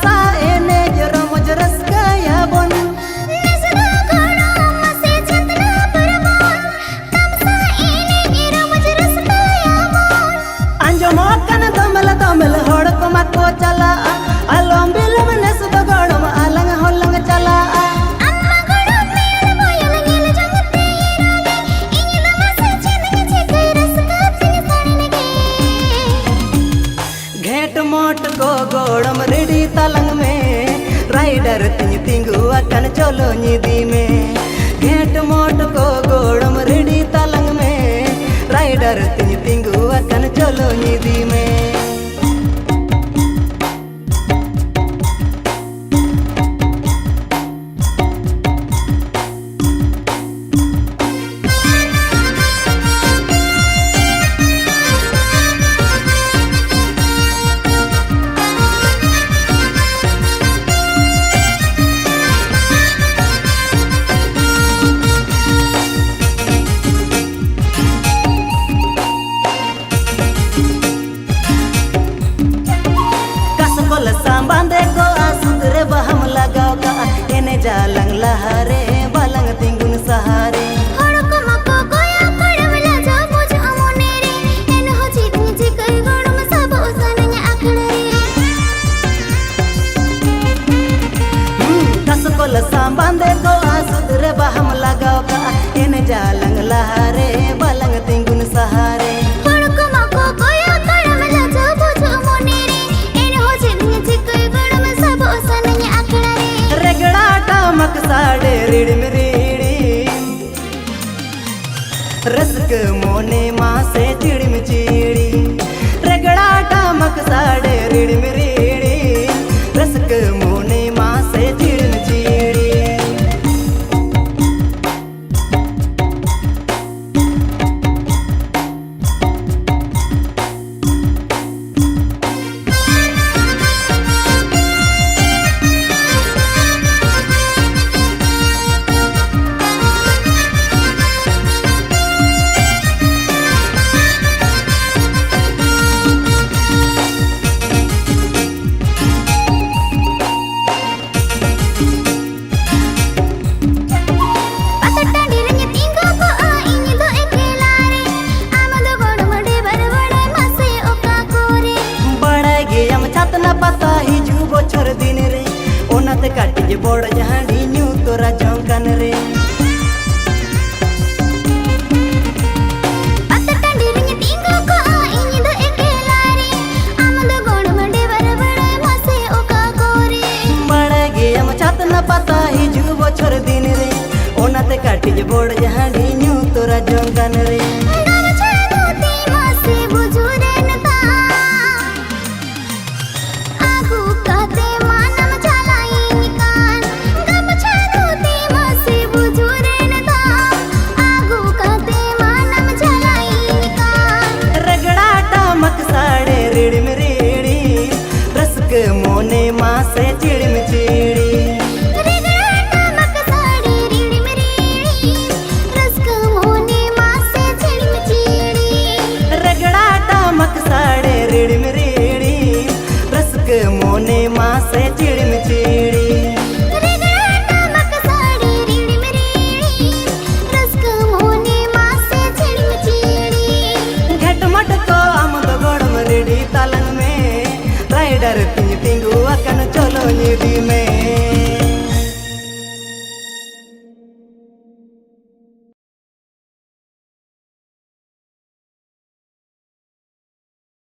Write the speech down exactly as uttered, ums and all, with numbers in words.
ᱥᱟ ᱮᱱᱮᱡ ᱨᱚᱢᱚᱡᱽ ᱨᱟᱹᱥᱠᱟᱹᱭᱟᱵᱚᱱ᱾ ᱱᱮᱥ ᱫᱚ ᱜᱚᱲᱚᱢ ᱥᱮ ᱪᱷᱟᱛᱱᱟ ᱯᱟᱨᱵᱚᱱ, ᱛᱟᱢᱥᱟ ᱮᱱᱮᱡ ᱨᱚᱢᱚᱡᱽ ᱨᱟᱹᱥᱠᱟᱹᱭᱟᱵᱚᱱ᱾ ᱟᱸᱡᱚᱢᱚᱜ ᱠᱟᱱ ᱫᱚᱢᱮᱞ ᱫᱚᱢᱮᱞ ᱦᱚᱲ ᱠᱚᱢᱟ ᱠᱚ ᱪᱟᱞᱟᱜᱼᱟ, ᱟᱞᱚᱢ ᱵᱤᱞᱚᱢ ᱱᱮᱥ ᱫᱚ ᱜᱚᱲᱚᱢ ᱟᱞᱟᱝ ᱦᱚᱸᱞᱟᱝ ᱪᱟᱞᱟᱜᱼᱟ᱾ ᱟᱢ ᱢᱟ ᱜᱚᱲᱚᱢ ᱢᱮᱞ ᱵᱚᱭᱚᱞ ᱧᱮᱞ ᱡᱚᱝ ᱛᱮ ᱦᱤᱨᱟᱹ ᱜᱮ, ᱤᱧ ᱫᱚ ᱢᱟᱥᱮ ᱪᱮᱫ ᱤᱧ ᱪᱤᱠᱟᱹᱭ ᱨᱟᱹᱥᱠᱟᱹ ᱛᱤᱧ ᱥᱟᱲᱮᱱ ᱜᱮ᱾ ᱜᱷᱮᱸᱴ ᱢᱚᱴ ᱠᱚ ᱜᱚᱲᱚᱢ ᱨᱮᱰᱤ ᱛᱟᱞᱟᱝ ᱢᱮ, ᱨᱟᱭᱰᱟᱨ ᱛᱤᱧ ᱛᱤᱸᱜᱩ ᱟᱠᱟᱱ ᱪᱚᱞᱚ ᱧᱤᱫᱤ ᱢᱮ᱾ ᱜᱷᱮᱸᱴ ᱢᱚᱴ ᱠᱚ ᱜᱚᱲᱚᱢ ᱨᱮᱰᱤ ᱛᱟᱞᱟᱝ ᱢᱮ, ᱨᱟᱭᱰᱟᱨ ᱛᱤᱧ ᱛᱤᱸᱜᱩ ᱟᱠᱟᱱ ᱪᱚᱞᱚ ᱧᱤᱫᱤ ᱢᱮ᱾ ᱠᱟᱥᱠᱚᱞ ᱥᱟᱢᱵᱟᱸᱫᱮ ᱠᱚᱜᱼᱟ, ᱥᱩᱫ ᱨᱮ ᱵᱟᱦᱟᱢ ᱞᱟᱜᱟᱣ ᱠᱟᱜᱼᱟ, ᱮᱱᱮᱡᱟ ᱞᱟᱝ ᱞᱟᱦᱟᱨᱮ, ᱵᱟᱞᱟᱝ ᱛᱤᱸᱜᱩᱱ ᱥᱟᱦᱟᱨᱮ᱾ ᱦᱚᱲ ᱠᱚᱢᱟ ᱠᱚ ᱠᱚᱭᱚᱜ ᱠᱚᱲᱟᱢ ᱞᱟᱡᱟᱣ ᱵᱩᱡᱷᱟᱹᱜᱼᱟ ᱢᱚᱱᱮᱨᱮ, ᱮᱱᱦᱚᱸ ᱪᱮᱫ ᱤᱧ ᱪᱤᱠᱟᱹᱭ ᱜᱚᱲᱚᱢ ᱥᱟᱵᱚᱜ ᱥᱟᱱᱟᱧᱟ ᱟᱠᱷᱲᱟ ᱨᱮ᱾ ᱦᱩᱸ, ᱠᱟᱥᱠᱚᱞ ᱥᱟᱢᱵᱟᱸᱫᱮ ᱠᱚᱜᱼᱟ, ᱥᱩᱫ ᱨᱮ ᱵᱟᱦᱟᱢ ᱞᱟᱜᱟᱣ ᱠᱟᱜᱼᱟ, ᱮᱱᱮᱡᱟ ᱞᱟᱝ ᱞᱟᱦᱟᱨᱮ, ᱵᱟᱞᱟᱝ ᱛᱤᱸᱜᱩᱱ ᱥᱟᱦᱟᱨᱮ᱾ ᱦᱚᱲ ᱠᱚᱢᱟ ᱠᱚ ᱠᱚᱭᱚᱜ ᱛᱟᱲᱟᱢ ᱞᱟᱡᱟᱣ ᱵᱩᱡᱷᱟᱹᱜ ᱢᱚᱱᱮᱨᱮ, ᱮᱱᱦᱚᱸ ᱪᱮᱫ ᱤᱧ ᱪᱤᱠᱟᱹᱭ ᱜᱚᱲᱚᱢ ᱥᱟᱵᱚᱜ ᱥᱟᱱᱟᱧᱟ ᱟᱠᱷᱲᱟ ᱨᱮ᱾ ᱨᱮᱜᱽᱲᱟ ᱴᱟᱢᱟᱠ ᱥᱟᱰᱮ ᱨᱤᱲᱤᱢ ᱨᱤᱲᱤᱢ, ᱨᱟᱹᱥᱠᱟᱹ ᱢᱚᱱᱮ ᱢᱟᱥᱮ ᱪᱤᱲᱤᱢ ᱪᱤᱲᱤᱢ, ᱨᱮᱜᱽᱲᱟ ᱴᱟᱢᱟᱠ ᱥᱟᱰᱮ ᱨᱤᱲᱤᱢ ᱨᱤᱲᱤᱢ, ᱨᱟᱹᱥᱠᱟᱹ ᱢᱚᱱᱮ ᱢᱟᱥᱮ ᱪᱤᱲᱤᱢ ᱪᱤᱲᱤᱢ᱾ ᱠᱟᱹᱴᱤᱡ ᱵᱚᱲ ᱡᱟᱦᱟᱸ ᱰᱷᱤᱧᱩ ᱛᱚᱨᱟ ᱡᱚᱝ ᱠᱟᱱ ᱨᱮ᱾ ᱯᱟᱛᱟ ᱴᱟᱺᱰᱤ ᱨᱤᱧ ᱛᱤᱸᱜᱩ ᱠᱚᱜᱼᱟ ᱤᱧ ᱫᱚ ᱮᱠᱞᱟ ᱨᱮ᱾ ᱟᱢ ᱫᱚ ᱜᱚᱲᱚᱢ ᱰᱮᱵᱟᱨ ᱵᱟᱲᱟᱭ ᱢᱟᱥᱮ ᱚᱠᱟ ᱠᱚᱨᱮ? ᱵᱟᱲᱟᱭ ᱜᱮᱭᱟᱢ ᱪᱷᱟᱛᱱᱟ ᱯᱟᱛᱟ ᱦᱤᱡᱩᱜ ᱵᱚᱪᱷᱚᱨ ᱫᱤᱱ ᱨᱮ᱾ ᱚᱱᱟᱛᱮ ᱠᱟᱹᱴᱤᱡ ᱵᱚᱲ ᱡᱟᱦᱟᱸ ᱰᱷᱤᱧᱩ ᱛᱚᱨᱟ ᱡᱚᱝ ᱠᱟᱱ ᱨᱮ᱾ ᱜᱟᱢᱪᱷᱟ ᱫᱷᱩᱛᱤ ᱢᱟᱥᱮ ᱵᱩᱡᱩᱨᱮᱱ ᱛᱟᱢ᱾ ᱟᱹᱜᱩ ᱠᱟᱛᱮ ᱢᱟᱱᱟᱢ ᱪᱟᱞᱟᱭᱤᱧ ᱠᱟᱱ᱾ ᱜᱟᱢᱪᱷᱟ ᱫᱷᱩᱛᱤ ᱢᱟᱥᱮ ᱵᱩᱡᱩᱨᱮᱱ ᱛᱟᱢ᱾ ᱟᱹᱜᱩ ᱠᱟᱛᱮ ᱢᱟᱱᱟᱢ ᱪᱟᱞᱟᱭᱤᱧ ᱠᱟᱱ᱾ ᱨᱮᱜᱽᱲᱟ ᱴᱟᱢᱟᱠ ᱥᱟᱰᱮ ᱨᱤᱲᱤᱢ ᱨᱤᱲᱤᱢ, ᱨᱟᱹᱥᱠᱟᱹ ᱢᱚᱱᱮ ᱢᱟᱥᱮ ᱪᱤᱲᱤᱢ ᱪᱤᱲᱤᱢ᱾ ᱨᱮᱜᱽᱲᱟ ᱴᱟᱢᱟᱠ ᱥᱟᱰᱮ ᱨᱤᱲᱤᱢ ᱨᱤᱲᱤᱢ, ᱨᱟᱹᱥᱠᱟᱹ ᱢᱚᱱᱮ ᱢᱟᱥᱮ ᱪᱤᱲᱤᱢ ᱪᱤᱲᱤᱢ᱾ ᱨᱮᱜᱽᱲᱟ ᱴᱟᱢᱟᱠ ᱥᱟᱰᱮ ᱨᱤᱲᱤᱢ ᱨᱤᱲᱤᱢ, ᱨᱟᱹᱥᱠᱟᱹ ᱢᱚᱱᱮ ᱢᱟᱥᱮ ᱪᱤᱲᱤᱢ ᱪᱤᱲᱤᱢ᱾ ᱨᱮᱜᱽᱲᱟ ᱴᱟᱢᱟᱠ ᱥᱟᱰᱮ ᱨᱤᱲᱤᱢ ᱨᱤᱲᱤᱢ, ᱨᱟᱹᱥᱠᱟᱹ ᱢᱚᱱᱮ ᱢᱟᱥᱮ ᱪᱤᱲᱤᱢ ᱪᱤᱲᱤᱢ᱾ ᱜᱷᱟᱴᱢᱟᱴ ᱠᱚ ᱟᱢ ᱫᱚ ᱜᱚᱲᱚᱢ ᱨᱮᱰᱤ ᱛᱟᱞᱟᱝ ᱢᱮ, ᱨᱟᱭᱰᱟᱨ ᱛᱤᱧ ᱛᱤᱸᱜᱩ ᱟᱠᱟᱱ ᱪᱚᱞᱚ ᱧᱤᱫᱤ ᱢᱮ᱾